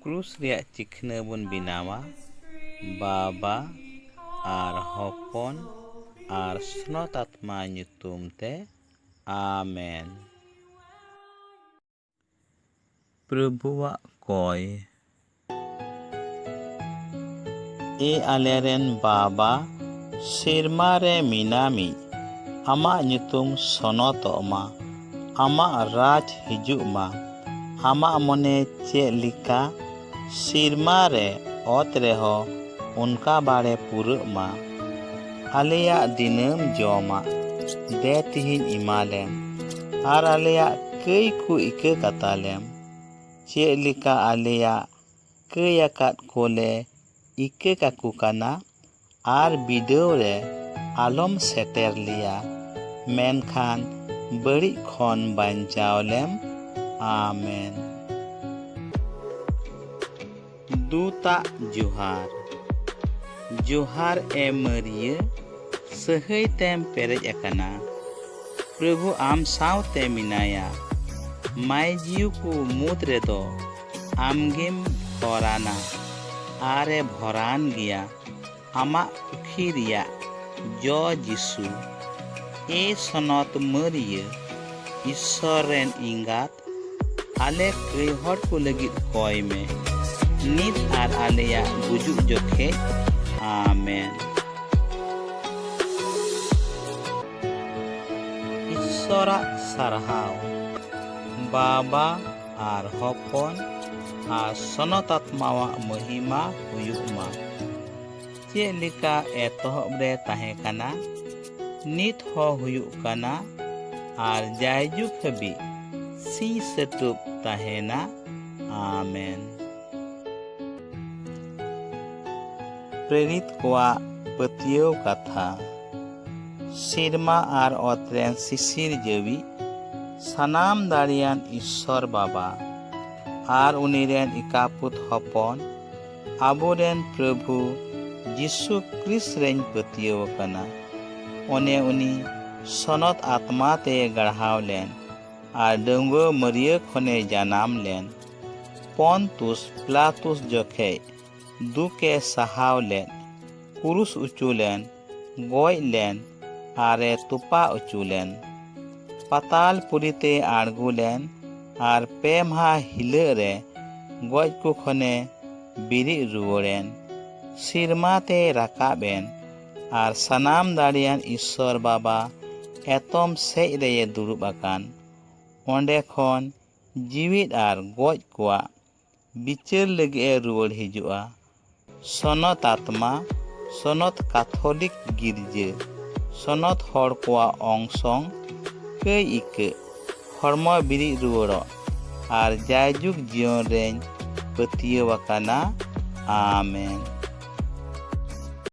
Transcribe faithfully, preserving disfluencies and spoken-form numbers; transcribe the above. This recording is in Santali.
ᱠᱨᱩᱥ ᱨᱮᱭᱟᱜ ᱪᱤᱠᱷᱱᱟᱹ ᱵᱚᱱ ᱵᱮᱱᱟᱣᱟ, ᱵᱟᱵᱟ ᱟᱨ ᱦᱚᱯᱚᱱ ᱟᱨ ᱥᱚᱱᱚᱛ ᱟᱛᱢᱟ ᱧᱩᱛᱩᱢ ᱛᱮ, ᱟᱢᱮᱱ᱾ ᱯᱨᱚᱵᱷᱩᱣᱟᱜ ᱠᱚᱭ᱾ ᱮ ᱟᱞᱮᱨᱮᱱ ᱵᱟᱵᱟ, ᱥᱮᱨᱢᱟ ᱨᱮ ᱢᱮᱱᱟᱢᱤᱡ, ᱟᱢᱟᱜ ᱧᱩᱛᱩᱢ ᱥᱚᱱᱚᱛᱚᱜ ᱢᱟ, ᱟᱢᱟᱜ ᱨᱟᱡᱽ ᱦᱤᱡᱩᱜ ᱢᱟ, ᱟᱢᱟᱜ ᱢᱚᱱᱮ ᱪᱮᱫ ᱞᱮᱠᱟ ᱥᱮᱨᱢᱟ ᱨᱮ ᱚᱛ ᱨᱮᱦᱚᱸ ᱚᱱᱠᱟ ᱵᱟᱲᱮ ᱯᱩᱨᱟᱹᱜ ᱢᱟ᱾ ᱟᱞᱮᱭᱟᱜ ᱫᱤᱱᱟᱹᱢ ᱡᱚᱢᱟᱜ ᱫᱮ ᱛᱤᱦᱤᱧ ᱮᱢᱟᱞᱮᱢ, ᱟᱨ ᱟᱞᱮᱭᱟᱜ ᱠᱟᱹᱭ ᱠᱚ ᱤᱠᱟᱹ ᱠᱟᱛᱟᱞᱮᱢ, ᱪᱮᱫ ᱞᱮᱠᱟ ᱟᱞᱮᱭᱟᱜ ᱠᱟᱹᱭ ᱟᱠᱟᱫ ᱠᱚᱞᱮ ᱤᱠᱟᱹ ᱠᱟᱠᱚ ᱠᱟᱱᱟ, ᱟᱨ ᱵᱤᱰᱟᱹᱣ ᱨᱮ ᱟᱞᱚᱢ ᱥᱮᱴᱮᱨ ᱞᱮᱭᱟ, ᱢᱮᱱᱠᱷᱟᱱ ᱵᱟᱹᱲᱤᱡ ᱠᱷᱚᱱ ᱵᱟᱧᱪᱟᱣ ᱞᱮᱢ᱾ ᱟᱢᱮᱱ᱾ ᱫᱩᱛᱟᱜ ᱡᱚᱦᱟᱨ᱾ ᱡᱚᱦᱟᱨ ᱮ ᱢᱟᱹᱨᱤᱭᱟᱹ, ᱥᱟᱹᱦᱟᱹᱭ ᱛᱮᱢ ᱯᱮᱨᱮᱡ ᱟᱠᱟᱱᱟ, ᱯᱨᱚᱵᱷᱩ ᱟᱢ ᱥᱟᱶᱛᱮ ᱢᱮᱱᱟᱭᱟ᱾ ᱢᱟᱹᱭ ᱡᱤᱣᱤ ᱠᱚ ᱢᱩᱫᱽ ᱨᱮᱫᱚ ᱟᱢᱜᱮᱢ ᱵᱷᱚᱨᱟᱱᱟ, ᱟᱨ ᱮ ᱵᱷᱚᱨᱟᱱ ᱜᱮᱭᱟ ᱟᱢᱟᱜ ᱯᱩᱠᱷᱤ ᱨᱮᱭᱟᱜ ᱡᱚ ᱡᱤᱥᱩ᱾ ᱮ ᱥᱚᱱᱚᱛ ᱢᱟᱹᱨᱤᱭᱟᱹ, ᱤᱥᱥᱚᱨ ᱨᱮᱱ ᱮᱸᱜᱟᱛ, ᱟᱞᱮ ᱠᱟᱹᱭ ᱦᱚᱲ ᱠᱚ ᱞᱟᱹᱜᱤᱫ ᱠᱚᱭ ᱢᱮ, ᱱᱤᱛ ᱟᱨ ᱟᱞᱮᱭᱟᱜ ᱜᱩᱡᱩᱜ ᱡᱚᱠᱷᱮᱡ᱾ ᱟᱢᱮᱱ᱾ ᱤᱥᱥᱚᱨᱟᱜ ᱥᱟᱨᱦᱟᱣ᱾ ᱵᱟᱵᱟ ᱟᱨ ᱦᱚᱯᱚᱱ ᱟᱨ ᱥᱚᱱᱚᱛ ᱟᱛᱢᱟᱣᱟᱜ ᱢᱚᱦᱤᱢᱟ ᱦᱩᱭᱩᱜ ᱢᱟ, ᱪᱮᱫ ᱞᱮᱠᱟ ᱮᱛᱚᱦᱚᱵ ᱨᱮ ᱛᱟᱦᱮᱸ ᱠᱟᱱᱟ, ᱱᱤᱛ ᱦᱚᱸ ᱦᱩᱭᱩᱜ ᱠᱟᱱᱟ, ᱟᱨ ᱡᱟᱭᱡᱩᱜᱽ ᱦᱟᱹᱵᱤᱡ ᱥᱤᱧ ᱥᱟᱹᱛᱩᱵ ᱛᱟᱦᱮᱱᱟ᱾ ᱟᱢᱮᱱ᱾ ᱯᱨᱮᱨᱤᱛ ᱠᱚᱣᱟᱜ ᱯᱟᱹᱛᱭᱟᱹᱣ ᱠᱟᱛᱷᱟ᱾ ᱥᱮᱨᱢᱟ ᱟᱨ ᱚᱛ ᱨᱮᱱ ᱥᱤᱥᱤᱨ ᱡᱟᱹᱣᱤᱡ, ᱥᱟᱱᱟᱢ ᱫᱟᱲᱮᱭᱟᱱ ᱤᱥᱥᱚᱨ ᱵᱟᱵᱟ ᱟᱨ ᱩᱱᱤ ᱨᱮᱱ ᱮᱠᱟᱯᱩᱛ ᱦᱚᱯᱚᱱ, ᱟᱵᱚᱨᱮᱱ ᱯᱨᱚᱵᱷᱩ ᱡᱤᱥᱩ ᱠᱨᱤᱥ ᱨᱮᱧ ᱯᱟᱹᱛᱭᱟᱹᱣ ᱟᱠᱟᱱᱟ᱾ ᱚᱱᱮ ᱩᱱᱤ ᱥᱚᱱᱚᱛ ᱟᱛᱢᱟ ᱛᱮ ᱜᱟᱲᱦᱟᱣ ᱞᱮᱱ ᱟᱨ ᱰᱟᱺᱜᱩᱣᱟᱹ ᱢᱟᱹᱨᱤᱭᱟᱹ ᱠᱷᱚᱱᱮ ᱡᱟᱱᱟᱢ ᱞᱮᱱ, ᱯᱚᱱᱛᱩᱥ ᱯᱤᱞᱟᱛᱩᱥ ᱡᱚᱠᱷᱮᱡ ᱫᱩᱠᱮ ᱥᱟᱦᱟᱣ ᱞᱮᱫ, ᱠᱩᱨᱩᱥ ᱚᱪᱚ ᱞᱮᱱ, ᱜᱚᱡ ᱞᱮᱱ ᱟᱨᱮ ᱛᱚᱯᱟ ᱚᱪᱚ ᱞᱮᱱ᱾ ᱯᱟᱛᱟᱞ ᱯᱩᱨᱤᱛᱮ ᱟᱬᱜᱚ ᱞᱮᱱ ᱟᱨ ᱯᱮ ᱢᱟᱦᱟ ᱦᱤᱞᱟᱹᱜ ᱨᱮ ᱜᱚᱡ ᱠᱚ ᱠᱷᱚᱱᱮ ᱵᱮᱨᱮᱫ ᱨᱩᱣᱟᱹᱲᱮᱱ᱾ ᱥᱤᱨᱢᱟ ᱛᱮᱭ ᱨᱟᱠᱟᱵ ᱮᱱ ᱟᱨ ᱥᱟᱱᱟᱢ ᱫᱟᱲᱮᱭᱟᱱ ᱤᱥᱥᱚᱨ ᱵᱟᱵᱟ ᱮᱛᱚᱢ ᱥᱮᱡ ᱨᱮᱭᱮ ᱫᱩᱲᱩᱵ ᱟᱠᱟᱱ᱾ ᱚᱸᱰᱮ ᱠᱷᱚᱱ ᱡᱤᱣᱤᱫ ᱟᱨ ᱜᱚᱡ ᱠᱚᱣᱟᱜ ᱵᱤᱪᱟᱹᱨ ᱞᱟᱹᱜᱤᱫ ᱮ ᱨᱩᱣᱟᱹᱲ ᱦᱤᱡᱩᱜᱼᱟ᱾ ᱥᱚᱱᱚᱛ ᱟᱛᱢᱟ, ᱥᱚᱱᱚᱛ ᱠᱟᱛᱷᱚᱞᱤᱠ ᱜᱤᱨᱡᱟᱹ, ᱥᱚᱱᱚᱛ ᱦᱚᱲ ᱠᱚᱣᱟᱜ ᱚᱝᱥᱚᱝ, ᱠᱟᱹᱭ ᱤᱠᱟᱹᱜ, ᱦᱚᱲᱢᱚ ᱵᱤᱨᱤᱫ ᱨᱩᱣᱟᱹᱲᱚᱜ ᱟᱨ ᱡᱟᱭᱡᱩᱜᱽ ᱡᱤᱭᱚᱱ ᱨᱮᱧ ᱯᱟᱹᱛᱭᱟᱹᱣ ᱟᱠᱟᱱᱟ᱾ ᱟᱢᱮᱱ᱾